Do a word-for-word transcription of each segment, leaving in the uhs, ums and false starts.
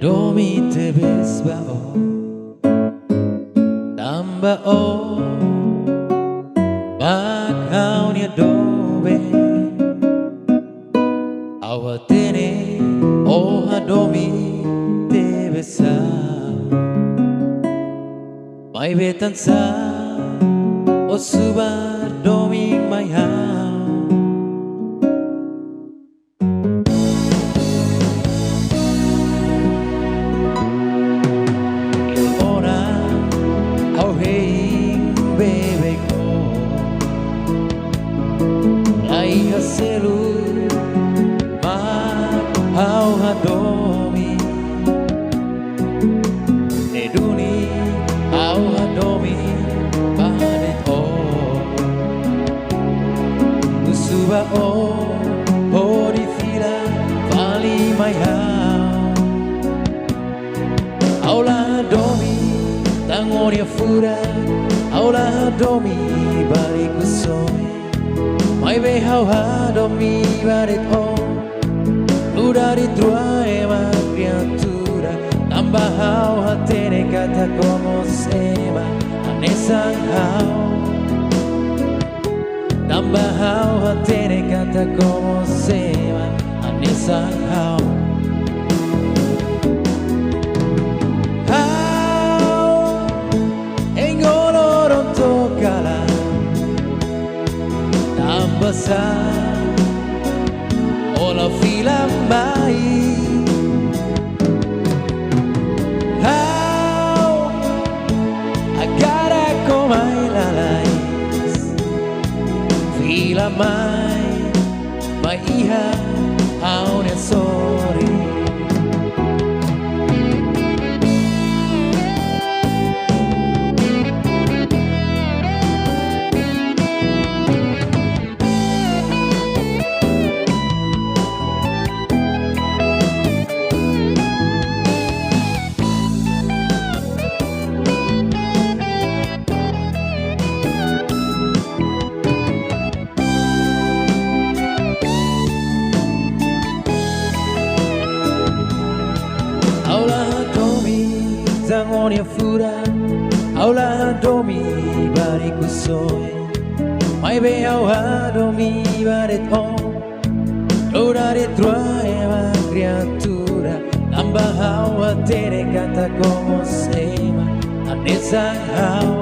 Domin tebes ba ó, tanba ó mak ha'u-nia doben. Ha'u hatene ó hadomi tebes ha'u. Maibé tansá ó subar domin mai ha'u? Ona ha'u hein beibeik ó, la iha seluk mak ha'u hadomi. Ne'e duni ha'u hadomi ba de'it ó. Husu ba ó hodi fila fali mai ha'u. Ha'u la hadomi tan ó-nia furak, ha'u la hadomi ba rikusoin. Maibé ha'u hadomi ba de'it ó, nu'udar ita rua ema kriatura. Tanba ha'u hatene katak ó mós ema hanesan ha'u. Tanba ha'u hatene katak ó mós ema hanesan ha'u. Ha'u hein ó loron to'o kalan, tanbasá ó la fila mai? Ha'u hakarak ó mai lalais, fila mai, mai iha ha'u-nia sorin. Ha'u la hadomi tan ó-nia furak, ha'u la hadomi ba rikusoin. Maibé ha'u hadomi ba de'it ó, nu'udar ita rua ema kriatura. Tanba ha'u hatene katak ó mós ema hanesan ha'u.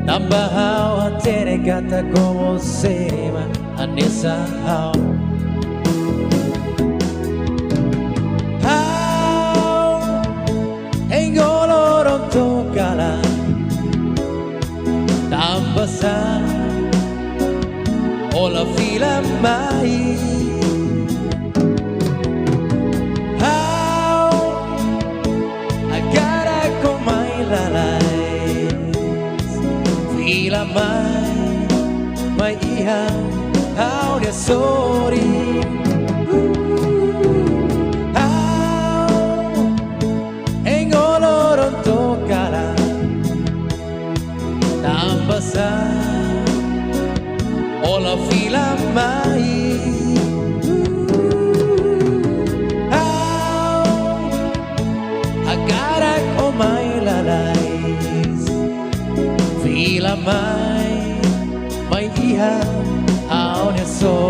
Tanba ha'u hatene katak ó mós ema hanesan ha'u. Ha'u hein ó loron to'o kalan, tanbasá ó la fila mai? Ha'u hakarak ó mai lalais, fila mai, mai iha ha'u-nia sorin. Ha'u hein ó loron to'o kalan, tanbasá ó la fila mai? Ha'u hakarak ó mai lalais, fila mai, mai iha ha'u-nia sorin.